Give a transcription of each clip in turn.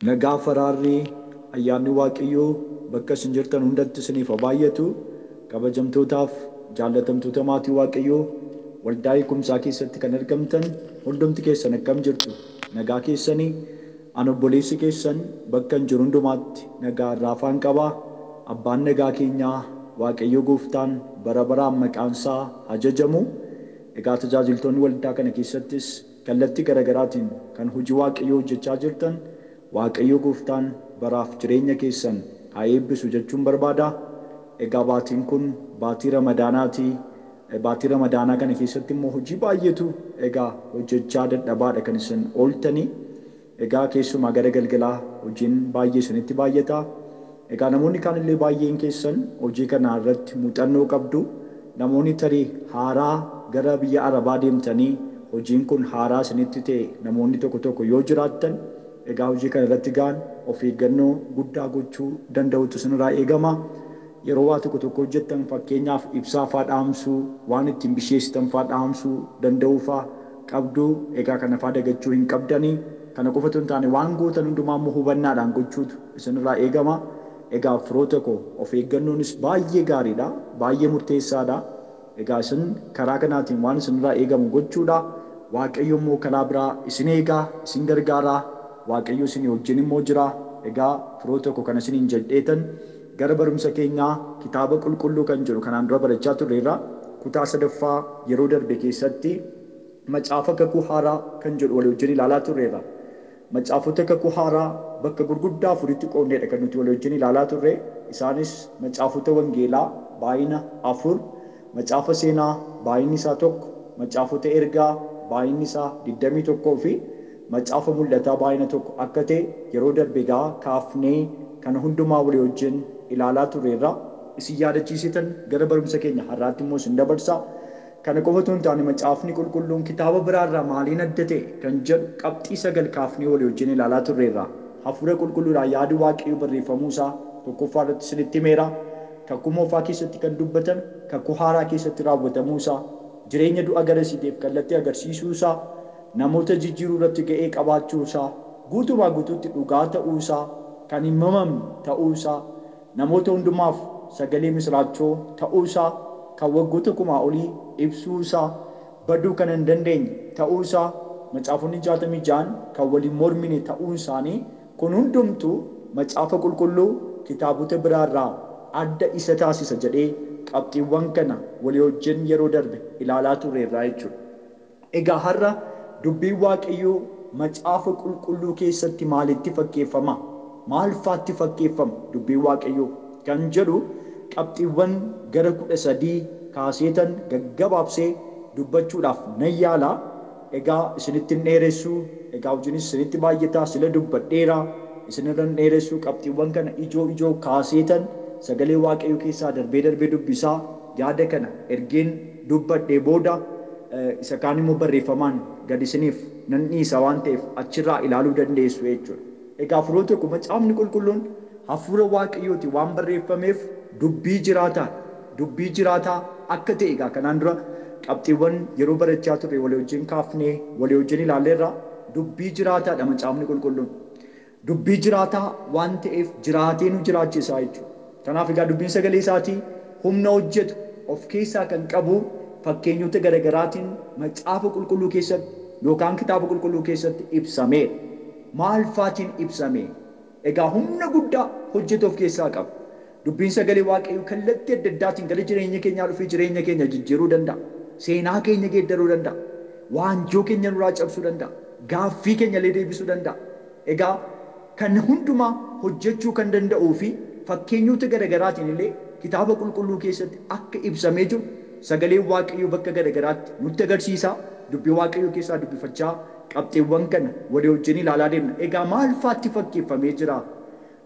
Nagaa faraarri ayyaanni Waaqayyoo bakka isin jirtan hundatti isiniif haa baay'atu. Kabajamtootaaf jaallatamtoota maatii Waaqayyoo waldaa hiikumsaa keessatti kan argamtan hundumti keessan akkam jirtu? Nagaa keessanii? Ani obboleessi keessan bakka hin jiru hundumaatti nagaa irraafaan qaba. Abbaan nagaa keenyaa Waaqayyo gooftaan bara baraan maqaan isaa ajajamu. Egaa tajaajiltoonni waldaa kana keessattis kallattii garaagaraatiin kan hojii Waaqayyoo hojjechaa jirtan Waaqayyo gooftaan baraaf jireenya keessan haa eebbisu jechuun barbaada. Egaa baatiin kun baatii Ramadaanaati. Baatii Ramadaanaa kana keessatti immoo hojii baay'eetu egaa hojjechaa dadhabaadha kan isin ooltanii. Egaa keessumaa gara galgalaa hojiin baay'ee isinitti baay'ata. Egaa namoonni kaanillee baay'een keessan hojii kana irratti muuxannoo qabdu. Namoonni tarii haaraa gara biyya Arabaa deemtanii hojiin kun haaraa isinitti ta'e namoonni tokko tokko yoo jiraattan egaa hojii kana irratti ga'an of eeggannoo guddaa gochuu danda'utu isinirraa eegama. Yeroo waa tokko tokko hojjettan fakkeenyaaf ibsaa faa dhaamsuu, waan ittiin bisheessitan faa dhaamsuu danda'uu faa qabdu. Egaa kana faa dagachuu hin qabdanii. Kana qofa otoo hin taane waan gootan hundumaa immoo hubannaadhaan gochuutu isinirraa eegama. Egaa firoota koo of eeggannoonis baay'ee gaariidha, baay'ee murteessaadha. Egaa isin karaa kanaatiin waan isinirraa eegamu gochuudha. Waaqayyo immoo karaa biraa isin eegaa, isin gargaaraa. Waaqayyo isin wajjin immoo jira. Egaa firoota koo kana isiniin jedheetan gara barumsa keenyaa kitaaba qulqulluu kan jedhu kanaan dura barachaa turreerra. Kutaa sadaffaa yeroo darbe keessatti macaafa kakuu haaraa kan jedhu walii wajjin ilaalaa turreerra. Macaafota kakuu haaraa bakka gurguddaa afuritti qoodneedha kan nuti walii wajjin ilaalaa turre. Isaanis macaafota wangeelaa baay'ina 4, macaafa seenaa baay'inni isaa 1, macaafota ergaa baay'inni isaa 21 fi macaafa mul'ataa baay'ina 1 akka ta'e yeroo darbe egaa kaafnee kana hundumaa walii wajjin ilaalaa turreerra. Isin yaadachiisitan gara barumsa keenya har'aatti immoo isin dabarsa. Kana qofa otoo hin taane macaafni qulqulluun kitaaba biraarraa maaliin adda ta'e kan jedhu qabxii 9 kaafnee walii wajjin ilaalaa turreerra. Hafuura qulqulluudhaan yaadi Waaqayyoo barreeffamuu isaa tokkoffaa irratti isinitti himeera. Kakuu moofaa keessatti kan dubbatame, kakuu haaraa keessatti raawwatamuu isaa, jireenya du'a garasiiteef kallattii agarsiisuu isaa, namoota jijjiiruu irratti ga'ee qabaachuu isaa, guutumaa guutuutti dhugaa ta'uu isaa, kan hin mamamne ta'uu isaa, namoota hundumaaf sagalee misiraachoo ta'uu isaa, kan waggoota kumaa olii ibsuu isaa, baduu kan hin dandeenye ta'uu isaa, macaafonni 66 kan waliin mormine ta'uun isaanii kun hundumtuu macaafa qulqulluu kitaabota biraarraa adda isa taasisa jedhee qabxiiwwan kana walii wajjin yeroo darbe ilaalaa turreerraa jechuudha. Egaa har'a dubbiin Waaqayyoo macaafa qulqulluu keessatti maalitti fakkeeffama? Maal faatti fakkeeffama dubbiin Waaqayyoo kan jedhu qabxiiwwan gara 13 kaaseetan gaggabaabsee dubbachuudhaaf nan yaala. Egaa isinitti hin dheeressu, egaa hojiinis isinitti baay'ata, sila dubbadheera, isinirra hin dheeressu. Qabxiiwwan kana ijoo ijoo kaaseetan sagalee Waaqayyoo keessaa darbee darbee dubbisaa yaada kana ergeen dubbadhee booda isa kaan immoo barreeffamaan gad isiniif nan dhiisa waan ta'eef achirraa ilaaluu dandeessu jechuudha. Egaa firoota koo macaafni qulqulluun hafuura Waaqayyooti waan barreeffameef dubbii jiraataa, dubbii jiraataa akka ta'e egaa kanaan dura qabxiiwwan yeroo barachaa turre walii wajjin kaafnee walii wajjin ilaalleerra. Dubbii jiraataadha macaafni qulqulluun. Dubbii jiraataa waan ta'eef jiraatee nu jiraachisaa jechuudha. Kanaaf egaa dubbiin sagalee isaatii humna hojjetu of keessaa kan qabu fakkeenyota garaagaraatiin macaafa qulqulluu keessatti yookaan kitaaba qulqulluu keessatti ibsameera. Maal faatiin ibsame? Egaa humna guddaa hojjetu of keessaa qaba. Dubbiin sagalee Waaqayyoo kallattii adda addaatiin gara jireenya keenyaa dhufee jireenya keenya jijjiiruu danda'a. Seenaa keenya geeddaruu danda'a. Waanjoo keenya nurraa cabsuu danda'a. Gaaffii keenya illee deebisuu danda'a. Egaa kan hundumaa hojjechuu kan danda'uu fi fakkeenyota garaagaraatiin illee kitaaba qulqulluu keessatti akka ibsamee jiru sagaleen Waaqayyoo bakka garaagaraatti nutti agarsiisa. Dubbii Waaqayyoo keessaa dubbifachaa qabxiiwwan kana walii wajjin ilaalaa deemna. Egaa maal faatti fakkeeffamee jira?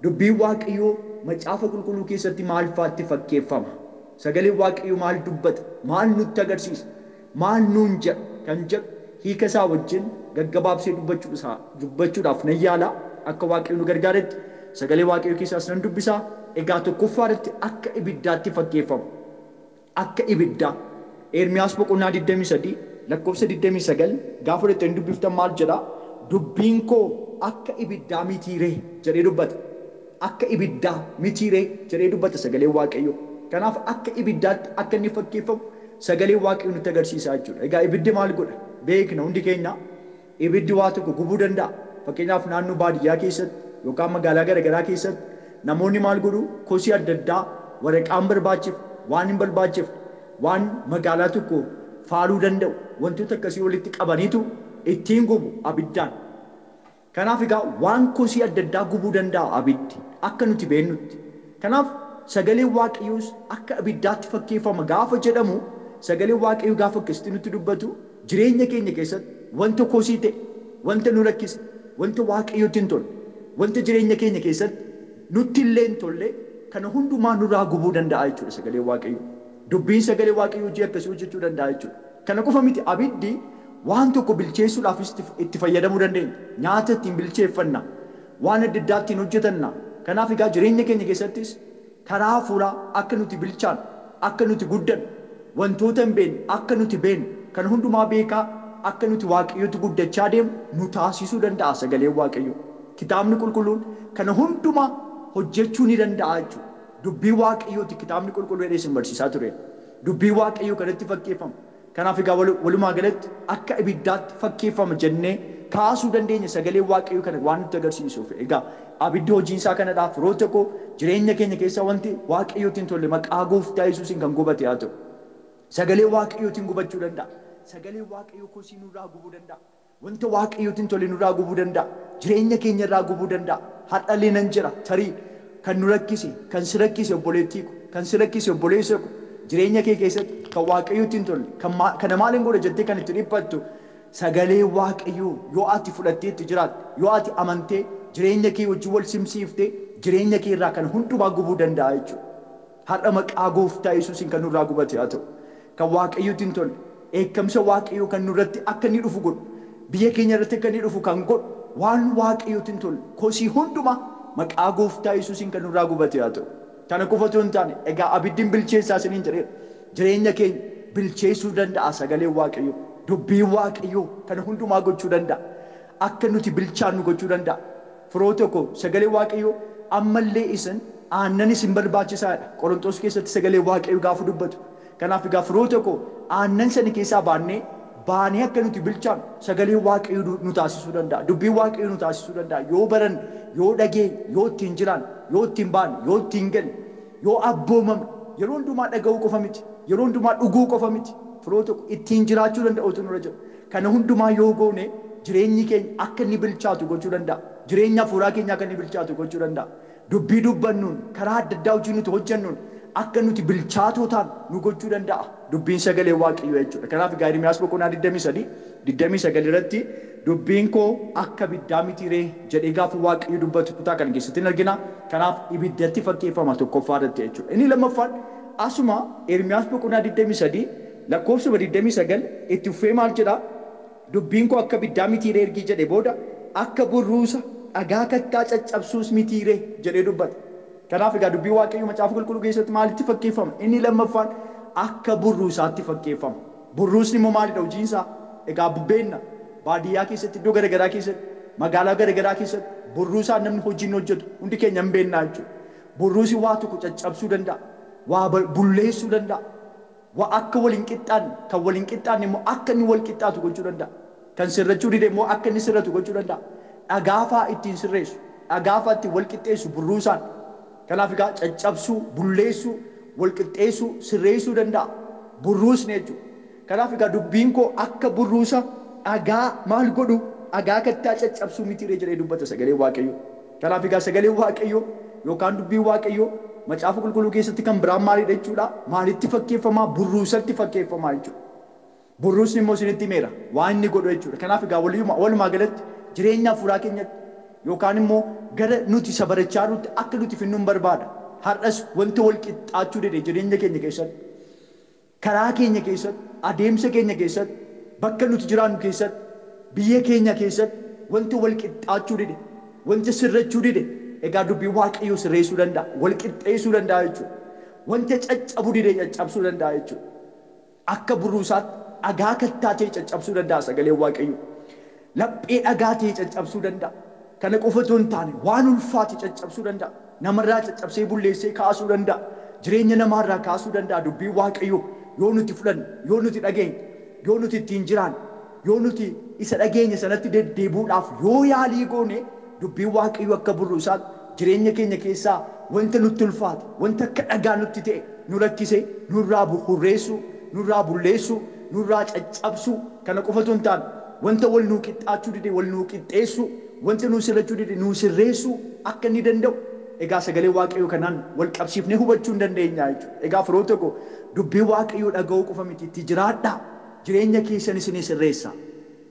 Dubbiin Waaqayyoo macaafa qulqulluu keessatti maal faatti fakkeeffama? Sagaleen Waaqayyoo maal dubbata? Maal nutti agarsiisa? Maal nuun jedha? Kan jedhu hiika isaa wajjin gaggabaabsee dubbachuudhaaf nan yaala. Akka Waaqayyo nu gargaaretti sagalee Waaqayyoo keessaas nan dubbisa. Egaa tokkoffaa irratti akka ibiddaatti fakkeeffama. Akka ibiddaa. Ermiyaas boqonnaa 23 lakkoofsa 29 gaafa dhaqxanii dubbiftan maal jedha? Dubbiin koo akka ibiddaa mitiiree jedhee dubbata. Akka ibiddaa mitiiree jedhee dubbata sagaleen Waaqayyoo. Kanaaf akka ibiddaatti akka inni fakkeeffamu sagaleen Waaqayyoo nutti agarsiisa jechuudha. Egaa ibiddi maal godha? Beekna hundi keenya ibiddi waa tokko gubuu danda'a. Fakkeenyaaf naannoo baadiyyaa keessatti yookaan magaalaa garaagaraa keessatti namoonni maal godhu? Kosii adda addaa waraqaan barbaachifne, waan hin barbaachifne, waan magaalaa tokko faaluu danda'u wantoota akkasii walitti qabaniitu ittiin gubu abiddaan. Kanaaf egaa waan kosii adda addaa gubuu danda'a abiddi akka nuti beeknutti. Kanaaf sagaleen Waaqayyoos akka ibiddaatti fakkeeffama gaafa jedhamu, sagaleen Waaqayyoo gaafa akkasitti nutti dubbatu jireenya keenya keessatti wanta kosii ta'e, wanta nu rakkise, wanta Waaqayyootti hin tolle, wanta jireenya keenya keessatti nutti illee hin tolle kana hundumaa nurraa gubuu danda'a jechuudha sagaleen Waaqayyoo. Dubbiin sagalee Waaqayyoo hojii akkasii hojjechuu danda'a jechuudha. Kana qofa miti, abiddi waan tokko bilcheessuudhaafis itti fayyadamuu dandeenya. Nyaata ittiin bilcheeffanna, waan adda addaa ittiin hojjetanna. Kanaaf egaa jireenya keenya keessattis karaa hafuuraa akka nuti bilchaannu, akka nuti guddannu, wantoota hin beekne akka nuti beeknu, kan hundumaa beekaa akka nuti Waaqayyootti guddachaa deemu nu taasisuu danda'a sagaleen Waaqayyoo. Kitaabni qulqulluun kana hundumaa hojjechuu ni danda'a jechuudha. Dubbii Waaqayyooti kitaabni qulqulluu jedhee isin barsiisaa ture. Dubbii Waaqayyoo kanatti fakkeeffama. Kanaaf egaa walumaa galatti akka ibiddaatti fakkeeffama jennee kaasuu dandeenya sagalee Waaqayyoo kana waan nutti agarsiisuuf. Egaa abiddi hojiin isaa kanadha. Firoota koo, jireenya keenya keessa wanti Waaqayyootti hin tolle maqaa Gooftaa Yesuusiin kan gubate haa ta'u. Sagalee Waaqayyootiin gubachuu danda'a. Sagalee Waaqayyoo kosii nurraa gubuu danda'a. Wanta Waaqayyootti hin tolle nurraa gubuu danda'a. Jireenya keenya irraa gubuu danda'a. Har'allee nan jira tarii kan nu rakkise, kan si rakkise obboleettii ko, kan si rakkise obboleessa ko, jireenya kee keessatti kan Waaqayyootti hin tolle, kan kana maaliin godha jettee kan itti dhiphattu, sagalee Waaqayyoo yoo ati fudhattee itti jiraatte, yoo ati amantee jireenya kee wajjin wal simsiiftee, jireenya kee irraa kan hundumaa gubuu danda'a jechuudha. Har'a maqaa Gooftaa Yesuusiin kan nurraa gubate haa ta'u. Kan Waaqayyootti hin tolle, dheekkamsa Waaqayyoo kan nurratti akka inni dhufu godhu, biyya keenya irratti akka inni dhufu kan godhu, waan Waaqayyootti hin tolle kosii hundumaa maqaa Gooftaa Yesuusiin kan nurraa gubate haa ta'u. Kana qofa otoo hin taane, egaa abiddiin bilcheessaa isiniin jedheera. Jireenya keenya bilcheessuu danda'a sagaleen Waaqayyoo. Dubbiin Waaqayyoo kana hundumaa gochuu danda'a. Akka nuti bilchaannu gochuu danda'a. Firoota koo, sagalee Waaqayyoo ammallee isin aannan isin barbaachisaadha. Qorontos keessatti sagalee Waaqayyoo gaafa dubbatu. Kanaaf egaa firoota koo, aannan sana keessaa baanee akka nuti bilchaannu sagalee Waaqayyoo nu taasisuu danda'a. Dubbiin Waaqayyoo nu taasisuu danda'a. Yoo baran, yoo dhageenye, yoo ittiin jiraanne, yoo ittiin baane, yoo ittiin galle, yoo abboomamne, yeroo hundumaa dhaga'uu qofa miti, yeroo hundumaa dhuguu qofa miti. Firoota koo, ittiin jiraachuu danda'utu nurra jira. Kana hundumaa yoo goone jireenyi keenya akka inni bilchaatu gochuu danda'a. Jireenya hafuuraa keenya akka inni bilchaatu gochuu danda'a. Dubbii dubbannuun, karaa adda addaa hojii nuti hojjennuun akka nuti bilchaatoo taanu nu gochuu danda'a. Dubbiin sagalee Waaqayyoo jechuudha. Kanaaf egaa Ermiyaas boqonnaa 23 29 irratti dubbiin koo akka ibiddaa mitiiree jedhee gaafa Waaqayyo dubbatu kutaa kana keessatti hin argina. Kanaaf ibiddatti fakkeeffama tokkoffaa irratti jechuudha. Inni lammaffaan asuma Ermiyaas boqonnaa 23 lakkoofsa 29 itti fufee maal jedhaa? Dubbiin koo akka ibiddaa mitiiree ergii jedhe booda akka burruusa dhagaa kattaa caccabsuus mitiiree jedhee dubbata. Kanaaf egaa dubbii Waaqayyoo macaafa qulqulluu keessatti maalitti fakkeeffama? Inni lammaffaan akka burruusaatti fakkeeffama. Burruusni immoo maalidha hojiin isaa? Egaa bubbeenna baadiyyaa keessatti, iddoo garaagaraa keessatti, magaalaa garaagaraa keessatti burruusaan namni hojii inni hojjetu hundi keenya hin beeknaa jechuudha. Burruusi waa tokko caccabsuu danda'a, waa bulleessuu danda'a, waa akka wal hin qixxaanne, kan wal hin qixxaanne immoo akka inni wal qixxaatu gochuu danda'a. Kan sirrachuu dide immoo akka inni sirratu gochuu danda'a. Dhagaa fa'aa ittiin sirreessu, dhagaa fa'aa ittiin wal qixxeessu burruusaan. Kanaaf egaa caccabsuu, bulleessuu, wal qixxeessuu, sirreessuu danda'a. Burruusni jechuudha. Kanaaf egaa dubbiin koo akka burruusa dhagaa maal godhu, dhagaa kattaa caccabsuu mitiiree jedhee dubbata sagalee Waaqayyoo. Kanaaf egaa sagaleen Waaqayyoo yookaan dubbiin Waaqayyoo macaafa qulqulluu keessatti kan biraan maalidha jechuudha? Maalitti fakkeeffamaa? Burruusatti fakkeeffamaa jechuudha. Burruusni immoo isinitti himeera waan inni godhu jechuudha. Kanaaf egaa walumaa galatti jireenya hafuuraa keenyatti yookaan immoo gara nuti isa barachaa jirrutti akka nuti finnu hin barbaada. Har'as wanta wal qixxaachuu dide jireenya keenya keessatti, karaa keenya keessatti, adeemsa keenya keessatti, bakka nuti jiraannu keessatti, biyya keenya keessatti wanta wal qixxaachuu dide, wanta sirrachuu dide, egaa dubbii Waaqayyoo sirreessuu danda'a, wal qixxeessuu danda'a jechuudha. Wanta caccabuu dide caccabsuu danda'a jechuudha. Akka burruusaatti dhagaa kattaa ta'e caccabsuu danda'a sagaleen Waaqayyoo. Laphee dhagaa ta'e caccabsuu danda'a. Kana qofa otoo hin taane waan ulfaate caccabsuu danda'a. Namarraa caccabsee bulleessee kaasuu danda'a. Jireenya namaarraa kaasuu danda'a dubbii Waaqayyoo yoo nuti fudhanne, yoo nuti dhageenye, yoo nuti ittiin jiraanne, yoo nuti isa dhageenye sanatti deddeebi'uudhaaf yoo yaalii goone dubbiin Waaqayyoo akka burruusaatti jireenya keenya keessaa wanta nutti ulfaate, wanta akka dhagaa nutti ta'e nu rakkise nurraa hurreessuu, nurraa bulleessuu, nurraa caccabsuu. Kana qofa otoo hin taane wanta wal nuu qixxaachuu dide wal nuu qixxeessuu, wanta nuu sirrachuu dide nuu sirreessuu akka inni danda'u egaa sagalee Waaqayyoo kanaan wal qabsiifnee hubachuu hin dandeenya jechuudha. Egaa firoota koo, dubbii Waaqayyoo dhaga'uu qofa miti, itti jiraadhaa. Jireenya keessan isinii sirreessa.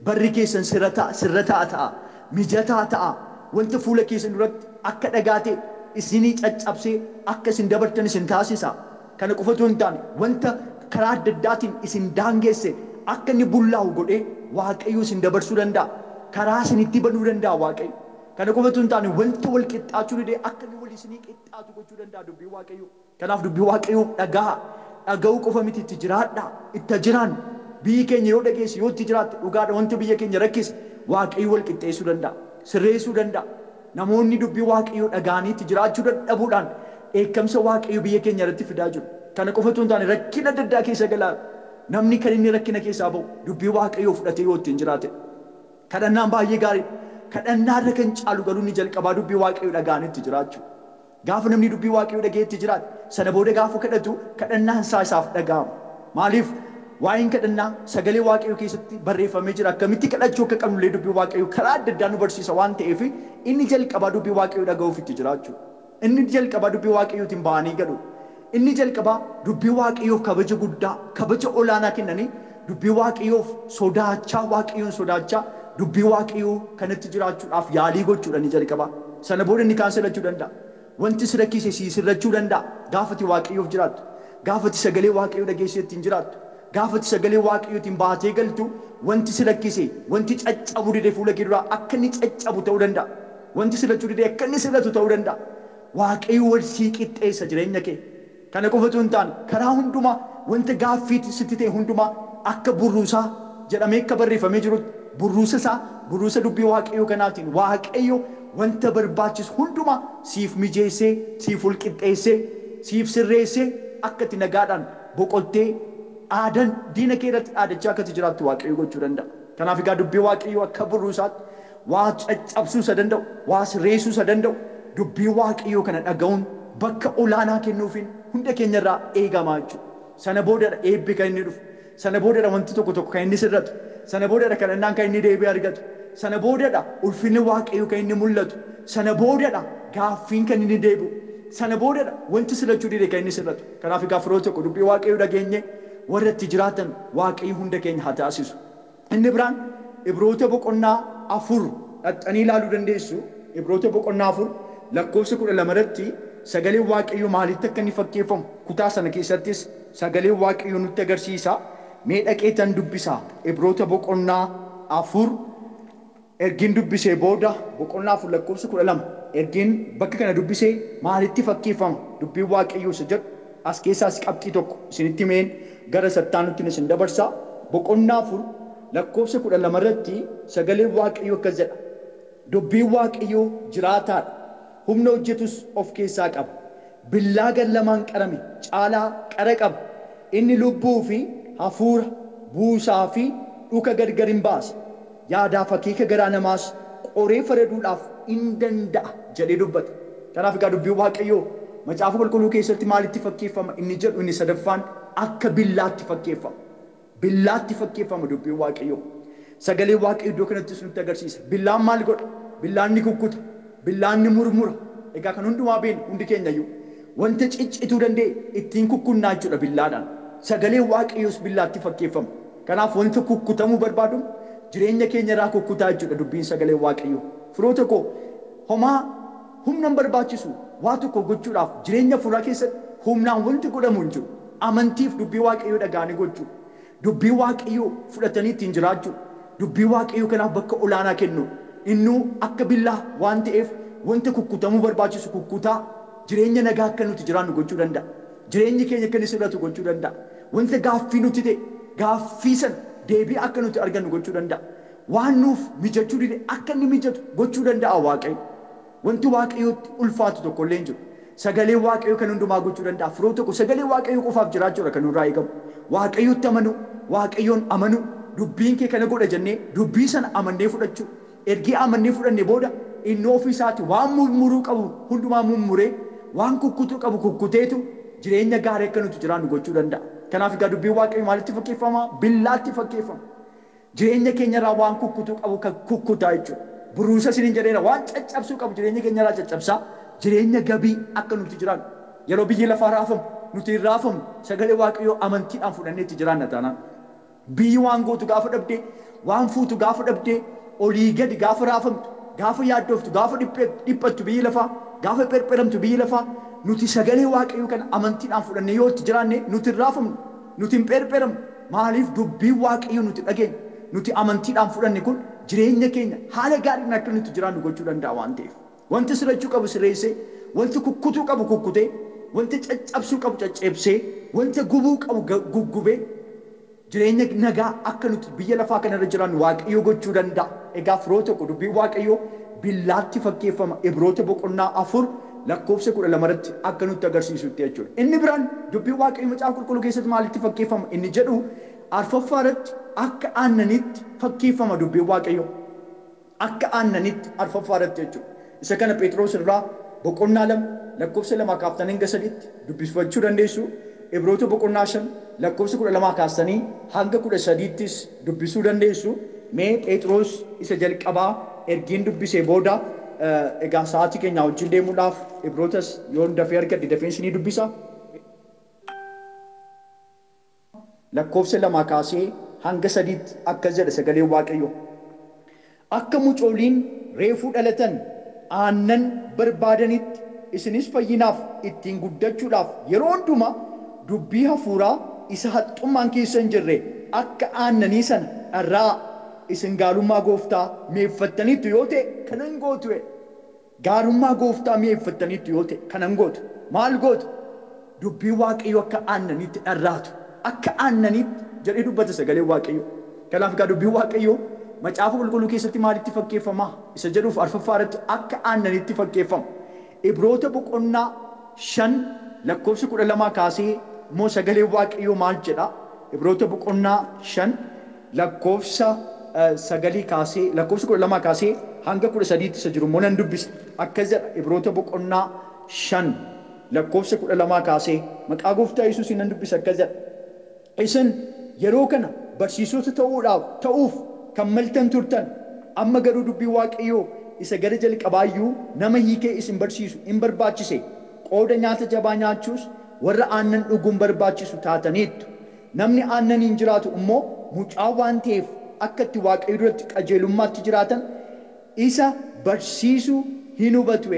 Barri keessan sirrataa ta'a, mijataa ta'a. Wanta fuula keessan duratti akka dhagaa ta'e isinii caccabsee akka isin dabartan isin taasisa. Kana qofa otoo hin taane wanta karaa adda addaatiin isin daangeesse akka inni bullaa'u godhee Waaqayyo isin dabarsuu danda'a. Karaa isinitti banuu danda'a Waaqayyo. Kana qofa otoo hin taane wanta wal qixxaachuu didee akka inni wal isinii qixxaatu gochuu danda'a dubbii Waaqayyoo. Kanaaf dubbii Waaqayyoo dhaga'a. Dhaga'uu qofa miti, itti jiraadhaa. Itti jiraannu. Biyyi keenya yoo dhageesse, yoo itti jiraatte, dhugaadha wanti biyya keenya rakkise Waaqayyo wal qixxeessuu danda'a. Sirreessuu danda'a. Namoonni dubbii Waaqayyoo dhaga'anii itti jiraachuu dadhabuudhaan dheekkamsa Waaqayyoo biyya keenya irratti fidaa jiru. Kana qofa otoo hin taane rakkina adda addaa keessa galaa. Namni kan inni rakkina keessaa ba'u dubbii Waaqayyoo fudhatee yoo ittiin jiraate. Kadhannaan baay'ee gaariidha. Kadhannaa irra kan caalu garuu inni jalqabaa dubbii Waaqayyoo dhaga'anii itti jiraachuu. Gaafa namni dubbii Waaqayyoo dhaga'ee itti jiraate sana booda gaafa kadhatu kadhannaan isaa isaaf dhaga'ama. Maaliif? Waa'een kadhannaa sagalee Waaqayyoo keessatti barreeffamee jira. Akkamitti kadhachuu akka qabnullee dubbii Waaqayyoo karaa adda addaa nu barsiisa waan ta'eef inni jalqabaa dubbii Waaqayyoo dhaga'uuf itti jiraachuu. Inni jalqabaa dubbii Waaqayyootiin ba'anii galu. Inni jalqabaa dubbii Waaqayyoof kabaja guddaa, kabaja olaanaa kennanii dubbii Waaqayyoof sodaachaa, Waaqayyoon sodaachaa dubbii Waaqayyoo kanatti jiraachuudhaaf yaalii gochuudha inni jalqabaa. Sana booda inni kaan sirrachuu danda'a. Wanti si rakkise si sirrachuu danda'a. Gaafati Waaqayyoof jiraattu, gaafati sagalee Waaqayyoo dhageessee ittiin jiraattu, gaafati sagalee Waaqayyootiin baatee galtu wanti si rakkise, wanti caccabu dide fuula kee duraa akka inni caccabu ta'uu danda'a. Wanti sirrachuu dide akka inni sirratu ta'uu danda'a. Waaqayyo wal sii qixxeessa jireenya kee. Kana qofa otoo hin taane karaa hundumaa wanta gaaffii sitti ta'e hundumaa akka burruusaa jedhamee akka barreeffamee jirutti burruusa isaa, burruusa dubbii Waaqayyoo kanaatiin Waaqayyo wanta barbaachisu hundumaa siif mijeessee, siif wal qixxeessee, siif sirreessee akka itti nagaadhaan boqottee aadan diina kee irratti dhaadachaa akka itti jiraattu Waaqayyo gochuu danda'a. Kanaaf egaa dubbii Waaqayyoo akka burruusaatti waa caccabsuu isa danda'u, waa sirreessuu isa danda'u dubbii Waaqayyoo kana dhaga'uun bakka olaanaa kennuufiin hunda keenya irraa eegamaa jechuudha. Sana boodadha eebbi kan inni dhufu. Sana boodadha wanti tokko tokko kan inni sirratu. Sana boodadha kadhannaan kan inni deebi'ee argatu. Sana boodadha ulfinni Waaqayyoo kan inni mul'atu. Sana boodadha gaaffiin kan inni deebi'u. Sana boodadha wanti sirrachuu dide kan inni sirratu. Kanaaf egaa firoota koo, dubbii Waaqayyoo dhageenye warra itti jiraatan Waaqayyo hunda keenya haa taasisu. Inni biraan Ibroota boqonnaa 4 dhaqxanii ilaaluu dandeessu. Ibroota boqonnaa 4 lakkoofsa 12 irratti sagaleen Waaqayyoo maalitti akka inni fakkeeffamu kutaa sana keessattis sagaleen Waaqayyoo nutti agarsiisa. Mee dhaqeetan dubbisaa. Ibroota boqonnaa 4 ergin dubbisee booda boqonnaa 4 lakkoofsa 12 ergin bakka kana dubbisee maalitti fakkeeffama dubbiin Waaqayyoo isa jedhu as keessaas qabxii tokko isinitti himeen gara sattaanutti isin dabarsa. Boqonnaa 4 lakkoofsa 12 irratti sagaleen Waaqayyoo akkas jedha. Dubbiin Waaqayyoo jiraataadha, humna hojjetus of keessaa qaba. Billaa gar lamaan qarame caalaa qara qaba. Inni lubbuu fi hafuura, buusaa fi dhuka gargar hin baasa. Yaadaaf akeeka garaa namaas qoree faraduudhaaf in danda'a jedhee dubbata. Kanaaf egaa dubbiin Waaqayyoo Macaafa Qulqulluu keessatti maalitti fakkeeffama inni jedhu inni sadaffaan akka billaatti fakkeeffama. Billaatti fakkeeffama dubbiin Waaqayyoo. Sagaleen Waaqayyoo iddoo kanattis nutti agarsiisa. Billaan maal godha? Billaan ni kukkuta. Billaan ni murmura. Egaa kan hundumaa beeknu hundi keenya iyyuu wanta ciccituu danda'e ittiin kukkunnaa jechuudha billaadhaan. Sagaleen Waaqayyoos billaatti fakkeeffama. Kanaaf wanta kukkutamuu barbaadu jireenya keenya irraa kukkutaa jechuudha dubbiin sagalee Waaqayyoo. Firoota koo, homaa humna hin barbaachisu waa tokko gochuudhaaf jireenya hafuuraa keessatti humnaan wanti godhamu hin jiru. Amantiif dubbii Waaqayyoo dhaga'anii gochuu. Dubbii Waaqayyoo fudhatanii ittiin jiraachuu. Dubbii Waaqayyoo kanaaf bakka olaanaa kennu. Innuu akka billaa waan ta'eef wanta kukkutamuu barbaachisu kukkutaa jireenya nagaa akka nuti jiraannu gochuu danda'a. Jireenyi keenya akka inni sirratu gochuu danda'a. Wanta gaaffii nuti ta'e gaaffii sana deebii akka nuti argannu gochuu danda'a. Waan nuuf mijachuu dide akka inni mijatu gochuu danda'a Waaqayyo. Wanti Waaqayyootti ulfaatu tokko illee hin jiru. Sagalee Waaqayyoo kan hundumaa gochuu danda'a. Firoo tokko sagalee Waaqayyoo qofaaf jiraachuudha kan nurraa eegamu. Waaqayyotti amanuu, Waaqayyoon amanuu, dubbiin kee kana godha jennee dubbii sana amannee fudhachuu. Ergii amannee fudhanne booda inni ofii isaati waan murmuruu qabu hundumaa murmuree, waan kukkutuu qabu kukkuteetu jireenya gaarii akka nuti jiraannu gochuu danda'a. Kanaaf egaa dubbiin Waaqayyoo maalitti fakkeeffama? Billaatti fakkeeffama. Jireenya keenyarraa waan kukkutuu qabu kan kukkutaa jechuudha. Buruusa isiniin jedheera, waan caccabsuu qabu jireenya keenyarraa caccabsaa, jireenya gabii akka nuti jiraannu. Yeroo biyyi lafaa raafamu, nuti hin raafamnu, sagalee Waaqayyoo amantiidhaan fudhannee itti jiraanna taanaan. Biyyi waan gootu gaafa dhabdee, waan fuutu gaafa dhabdee, olii gadi gaafa raafamtu, gaafa yaaddoftu, gaafa dhiphattu biyyi lafaa, gaafa pherpheramtu biyyi lafaa, nuti sagalee Waaqayyoo kana amantiidhaan fudhannee yoo itti jiraanne nuti hin raafamnu, nuti hin pherpheramnu. Maaliif? Dubbiin Waaqayyoo nuti dhageenye, nuti amantiidhaan fudhanne kun jireenya keenya haala gaariin akka nuti jiraannu gochuu danda'a waan ta'eef. Wanti sirrachuu qabu sirreessee, wanti kukkutuu qabu kukkutee, wanti caccabsuu qabu caccabsee, wanta gubuu qabu guggubee jireenya nagaa akka nuti biyya lafaa kanarra jiraannu Waaqayyo gochuu danda'a. Egaa firoo tokko dubbiin Waaqayyoo billaatti fakkeeffama. Ibroota boqonnaa 4 lakkoofsa 12 irratti akka nutti agarsiisutti jechuudha. Inni biraan dubbiin Waaqayyoo Macaafa Qulqulluu keessatti maalitti fakkeeffama? Inni jedhu arfaffaa irratti akka aannanitti fakkeeffama dubbiin Waaqayyoo. Akka aannanitti arfaffaa irratti jechuudha. Isa kana Phexros irraa boqonnaa 2 lakkoofsa 2 kaaftanii hanga 3tti dubbifachuu dandeessu. Ibroota boqonnaa 5 lakkoofsa 12 kaastanii hanga 13ttis dubbisuu dandeessu. Mee Phexros isa jalqabaa ergiin dubbisee booda egaa sa'aatii keenya wajjin deemuudhaaf Ibrootas yoon dafee argadhe dafeen isinii dubbisa. Lakkoofsa 2 kaasee hanga 3tti akkas jedha sagaleen Waaqayyoo. Akka mucooliin reefuu dhalatan aannan barbaadanitti isinis fayyinaaf ittiin guddachuudhaaf yeroo hundumaa dubbii hafuuraa isa haxxummaan keessa hin jirre akka aannanii sana dharraa. Isin gaarummaa gooftaa mi'eeffattaniittu yoo ta'e kanan gootu. Gaarummaa gooftaa mi'eeffattaniittu yoo ta'e kanan gootu. Maal gootu? Dubbii Waaqayyoo akka aannaniitti dharraatu. Akka aannaniitti jedhee dubbata sagaleen Waaqayyoo. Kanaaf egaa dubbiin Waaqayyoo Macaafa Qulqulluu keessatti maalitti fakkeeffama? Isa jedhuuf arfaffaa irratti akka aannaniitti fakkeeffama. Ibroota boqonnaa 5 lakkoofsa 12 kaasee immoo sagaleen Waaqayyoo maal jedha? Ibroota boqonnaa 5 lakkoofsa 9 kaasee lakkoofsa 12 kaasee hanga 13tti isa jiru immoo nan dubbisa. Akkas jedha Ibroota boqonnaa 5 lakkoofsa 12 kaasee maqaa gooftaa Yesuusiin nan dubbisa akkas jedha. Isin yeroo kana barsiisota ta'uuf kan maltan turtan, amma garuu dubbii Waaqayyoo isa gara jalqabaayyuu nama hiikee isin barsiisu in barbaachise. Qooda nyaata jabaa nyaachuus warra aannan dhuguun barbaachisu taataniittu. Namni aannaniin jiraatu immoo mucaa waan ta'eef akka itti Waaqayyo duratti qajeelummaatti jiraatan isa barsiisu hin hubatu.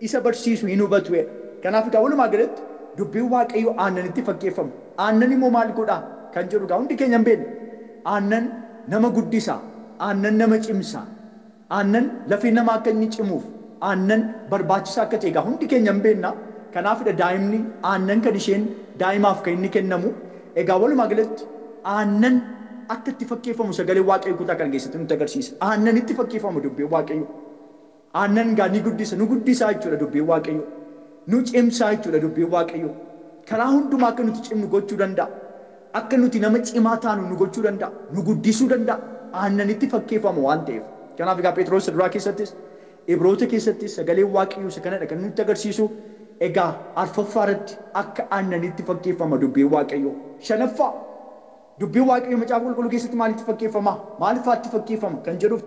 Isa barsiisu hin hubatu. Kanaaf egaa walumaa galatti dubbiin Waaqayyoo aannanitti fakkeeffama. Aannan immoo maal godhaa kan jedhu egaa hundi keenya hin beeknu. Aannan nama guddisa, aannan nama cimsa, aannan lafee namaa akka inni cimuuf aannan barbaachisaa akka ta'e egaa hundi keenya hin beekna. Kanaafidha daa'imni aannan kan isheen daa'imaaf kan inni kennamu. Egaa walumaa galatti aannan akka itti fakkeeffamu sagalee Waaqayyoo kutaa kana keessatti nutti agarsiisa. Aannanitti fakkeeffamu dubbiin Waaqayyoo. Aannan egaa ni guddisa, nu guddisaa jechuudha dubbiin Waaqayyoo. Nu cimsaa jechuudha dubbiin Waaqayyoo. Karaa hundumaa akka nuti cimnu gochuu danda'a. Akka nuti nama cimaa taanu nu gochuu danda'a. Nu guddisuu danda'a. Aannanitti fakkeeffamu waan ta'eef. Kanaaf egaa Phexros duraa keessattis Ibroota keessattis sagaleen Waaqayyoo isa kanadha kan nutti agarsiisu. Egaa arfaffaa irratti akka aannanitti fakkeeffama dubbiin Waaqayyoo. Shanaffaa dubbiin Waaqayyoo Macaafa Qulqulluu keessatti maalitti fakkeeffama? Maalifaatti fakkeeffama kan jedhuuf